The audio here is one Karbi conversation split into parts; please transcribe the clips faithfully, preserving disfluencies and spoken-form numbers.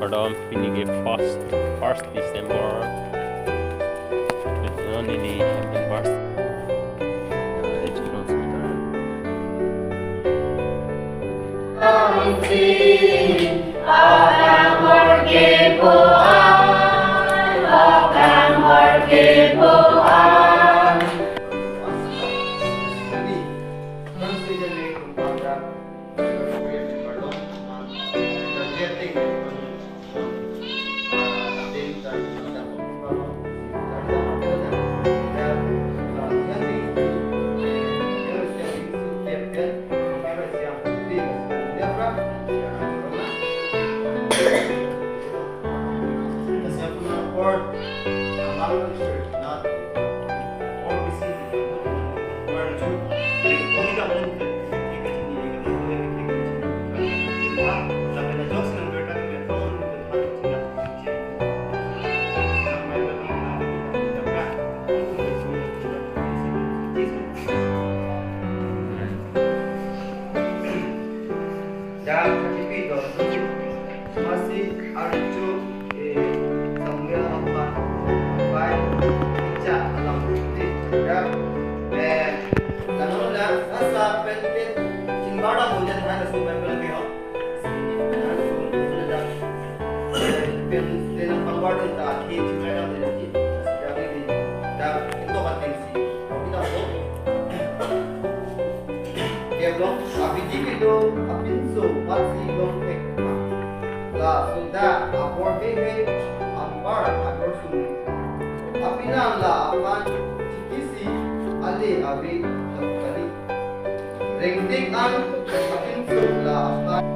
Kardom, pini ke first, first December. Neli hem pen first. Dak katipi do, masih arju, eh, Samuel aphan, pai, icha alam putih, dak, eh, lalu na, nasa pen pen, chingbar dak hujan hai, langsung Bible ke ho. Pen pen nang pangbar dun ta, ki chingbar dak hujan ji, dak ini, dak, itu kan tensi, kita ho. Kevang abidi kedo apinso patsi longthek. Laso ta abor heihei anpar ador sung. Apinan la aphan chikisi ale ave lapu kali. Rengdik an apinso la aphan.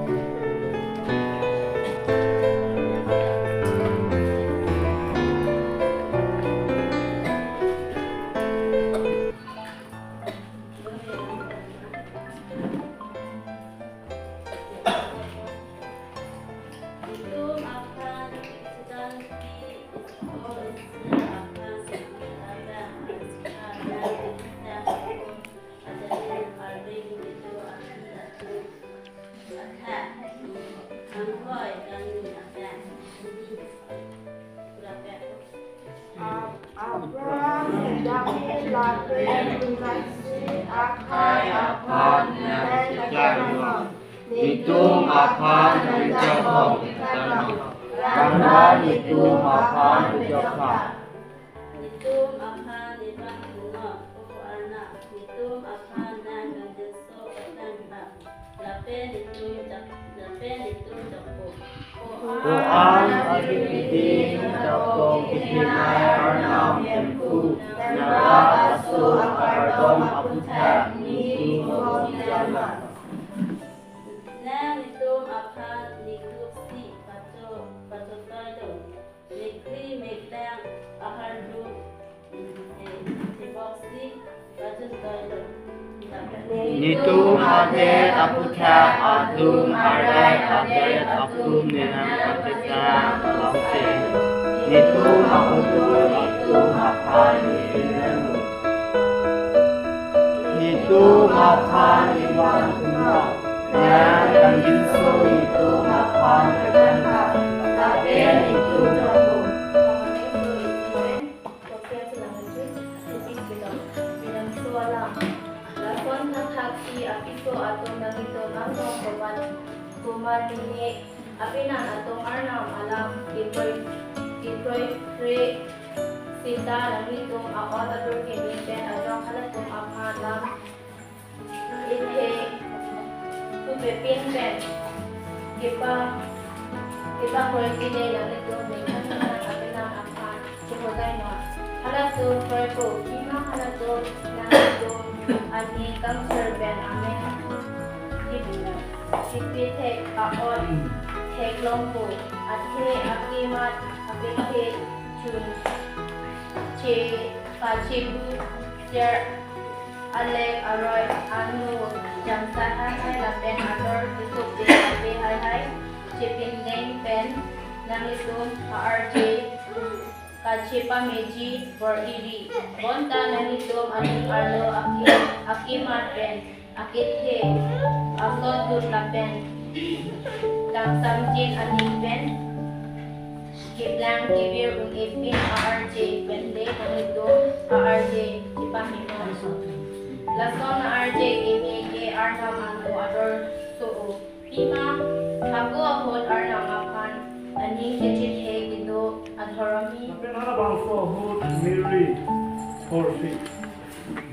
Abraham sedang lapen dunasi akhai aphan nangkejanon. Netum aphan nangkejabong kejanon. Randa netum aphan kejabong. Netum aphan nevan punon, O Arnam, netum aphan nang kangjinso patang bang. Lapen netum jak, lapen netum jakpo. Ko-an abidi nangjakpo kedenai Arnam Hemphu, nangli aso akardom aputhak neli kejabong. Nang netum aphan nekuksi pacho, pachotoilo. Mekri mekleng ahardun, eh, theboksi pachuntoilo. Netum adet aputhak atum, arai adet atum ne nangkachechak alamsi. Netum ahutun netum aphan ne-enlo. Netum aphan nevan punon. Nang kangjinso netum aphan kejabong. Lapen netum jakpo. Kopi achelang achu, tipis bilong, bilong so alam. Lason thakthak si apiso atum nanglitum angno komat, komat dini, apinan atum Arnam alam, kiproi, kiproi kre sita nanglitum a-ot adur kimi pen ajok halatum aphan lam ithe kupepin pen kepa, kepakroi kide, nanglitum ningkan ningkan apelang aphan kehodai non. Halatum kroipo, pima halatum nanglitum ani kangsor pen amen kip-, kipithek a-ot theklongpo, athe akimat apekhe chun che kachebu cher alek aroi anu jamsai haihai lapen ator kisuk de ave haihai chepindeng pen nanglitum ka-arje kachepameji bor-iri. Bonta nanglitum aning arlo aki, akimat pen akethe asondut lapen kangsamjin aning pen Keplang kevir un-e pin a-arje pen le nanglitum a-arje chepahingno. Lason a-arje keme ke Arnam anu ador so-o. Pima, ako ahut Arnam aphan aning kachethe kedo adhorami. Lapen halabangso ahut Mary Porfi,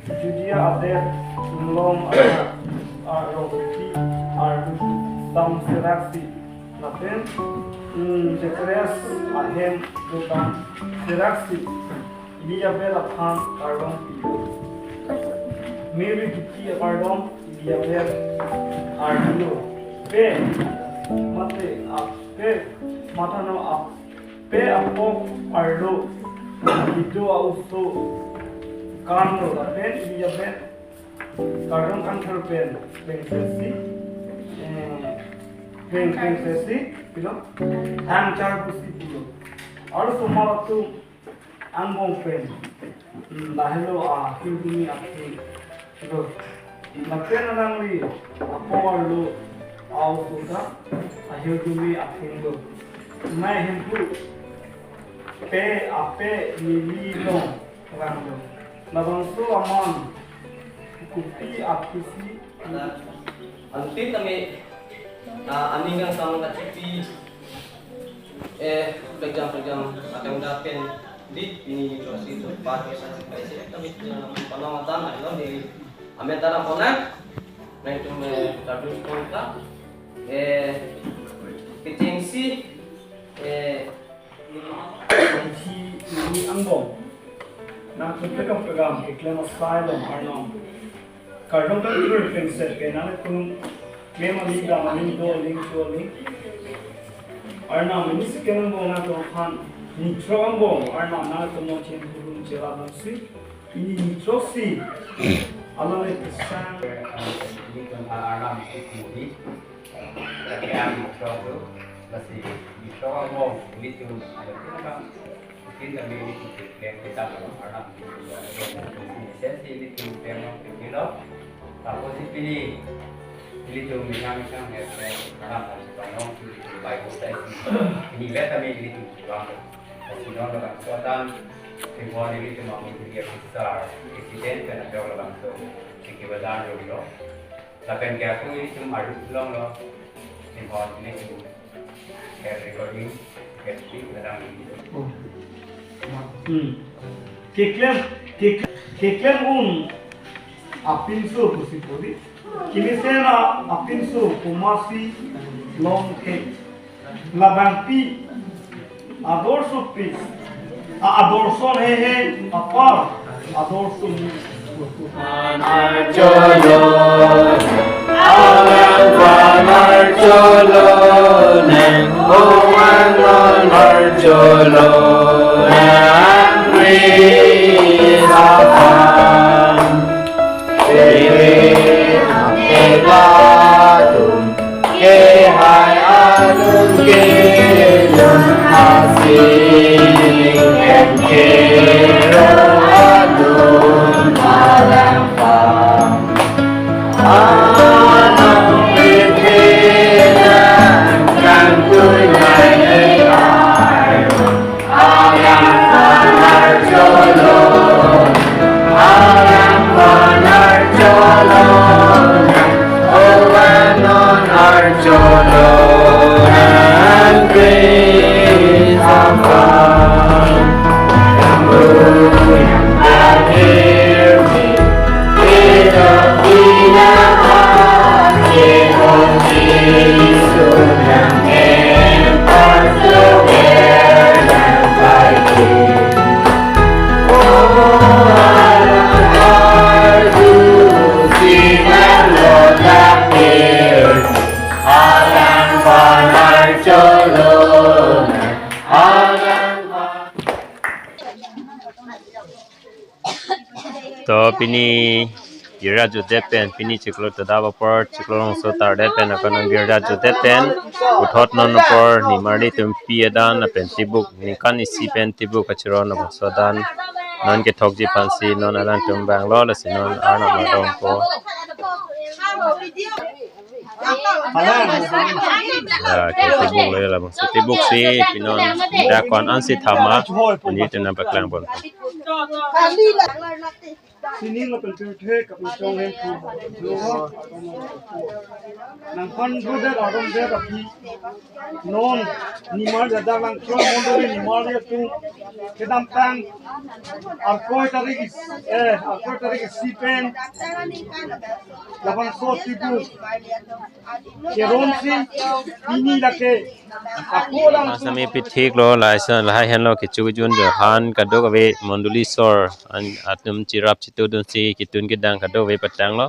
Judea adet Inglong arat, a Rongpi ardu damseraksi. Lapen, mm, Zacharias ahem do damseraksi, Elizabeth aphan kardom pi. Mary kipi akardom Elizabeth arlo. Pe, mate, a, pe, matano a, pe apok arlo. Ido a-oso kanlo lapen Elizabeth kardom kanthar pen, pengthesi, eh, peng, pengthesi, pilo, thangchar pusi pulo. Arloso mar atum angbong pen, mm, lahelo ahirjume athenglo. Lapen alangli apok arlo a-oso ta ahirjume athenglo. Mai hemphu pe ape neli long ranglo. Labangso aman kopi aphisi. Anpit kami, ah, aning kangsam kachipi, eh, pejam pejam akan dapen dit ini prosi tu pat sa si paisi kami punya panong atan ayo di amet tanah konak. Nang tu me tardus kongka, eh, kechengsi, eh, Nangsi neli angbong nangtum pekam pekam keklem asai along Arnam kardom kanthar pen set ke nangtum klem aling dam aling do aling cho aling. Arnam neli si ke angbong nangtum aphan nithrok angbong Arnam nangtum non chen hurum chela nangsi ini nithrok si alam e kesang. Nelitum Arnam isi Lake ang nithrok do, lasi nithrok angbong nelitum, ada pun abang, mungkin kami nelitum keklem kita kalau anak nelitum, sensi nelitum keklem nelitum kilo, lapusi pini nelitum minang minang ya, anak nelitum panong nelitum Bible study, ini lihat kami nelitum pulang. Lasi non labangso atan, simbol nelitum aku dia besar, presiden pen ajok labangso, siki badan dulu. Lapen ke ako nelitum arut longlo. Simbol nelitum. Ke recording, ke speak, kadang ini. Oh. Hmm. Keklem, kek-, keklem un apinso pusi pudi. Kini sena apinso kumasi long ke. Labangpi ador sopi, a, ador son he he, apar ador son. Cholo, alang panar cholo, neng oman panar cholo, nang ri sapang. Spirit of the Lord, ke hai alun ke lun asing en ke ro alun alang pang. Alang pipina kangtui nai ai. Alang panar cholo, alang panar cholo, ovanon ar cholo, nang Khrista aphan. Yang buyang akhir ni, kita pina akhir hati sunang. To pini girja jutdet pen, pini chiklo tadap apor chiklo rongso tardet pen, ako non girja jutdet pen puthot non apor nimarli atum pi adan lapen tibuk, ningkan isi pen tibuk kachiro non bangso adan non kethokji aphansi non alangtum vanglo, lasi non Arnam adom po. Ah, ke tibuk lo labangso tibuk si pinon dak ko-an ansi thama, monit atum nangpaklang pon. Sini lapen pirthe kapachong hem thu. Nangphan rodet aron det aphi. Non nimar ladak Langkhroi mondoli nimar atum kedamtang arkoi tarik is, eh, arkoi tarik isi pen labangso tibuk keron si pini lake ako lang. Masami pithik lo, lason lahai henlo kecho kejun Johan kadokave mondoli sor an atum chirap chitudun si ketun kedang kadokave patanglo.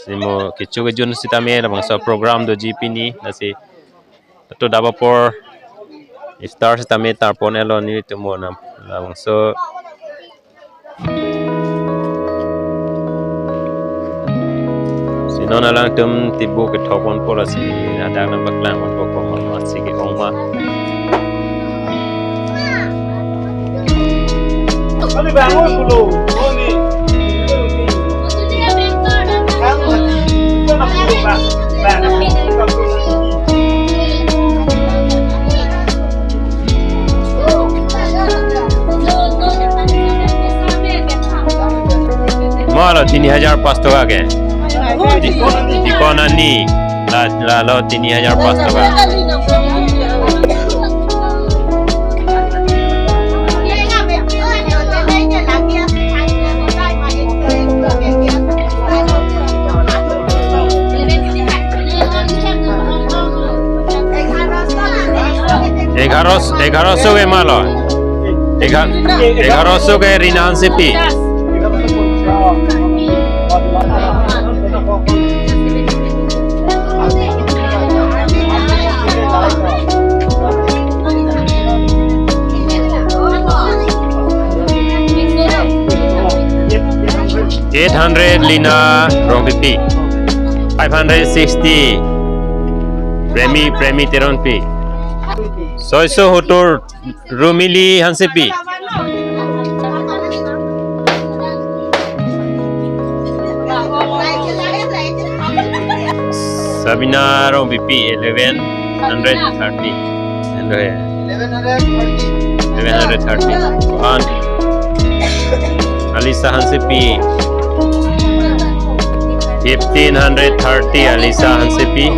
Si mo kecho kejun sitame labangso program doji pini, lasi to daba apor iftar sitame tarpon elo nelitum mo nam labangso. Si non alangtum tibuk kethok ponpo, lasi ladak nangpaklang ponpo komat si ke-ong ma. Malo tini hajar pas taka ke. Di, di kona ni la, lalo tini hajar pas taka. Egharo, egharo so ke malo. Egha-, egharo so ke Rina Hansepi. Eight hundred Lina Rongpipi. Five hundred sixty Premi, Premi Teronpi. Soiso hotur Rumili Hansepi. Sabina Rongpipi, eleven hundred thirty. Eleven hundred thirty. Eleven hundred thirty. An Alisa Hansepi. Fifteen hundred thirty, Alisa Hansepi.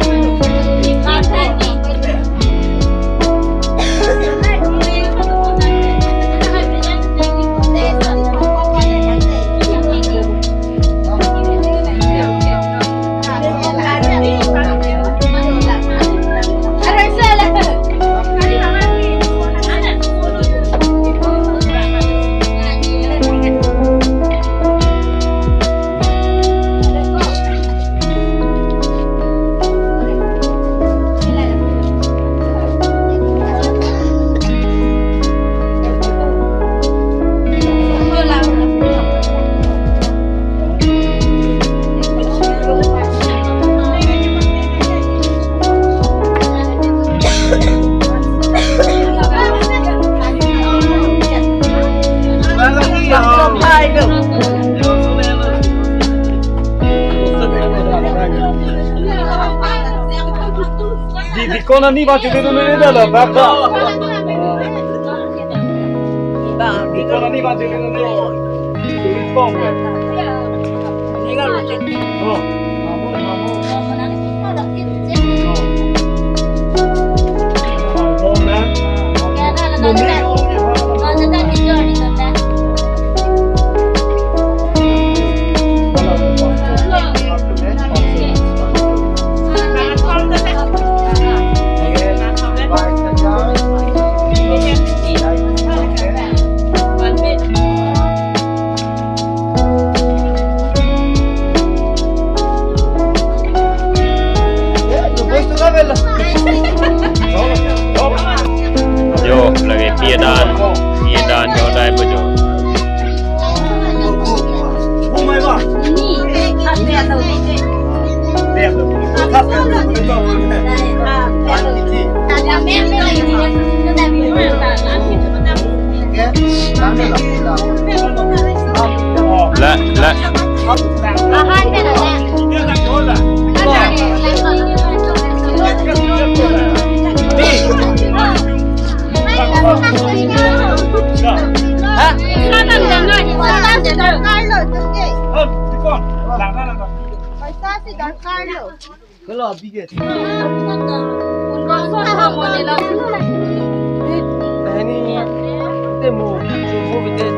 Di, di kona ni ba chuli dun ni dala, ba, ba. Di kona ni ba chuli dun ni. Chuli tong, eh. Oh. Jo, lake P A dan, P A dan jo dai po jo. La, la. Darkar lo, toke. Oh, dikon. Langna, langna. Paisa si darkar lo. Kalo, biget. Tahini, temo, mo biget.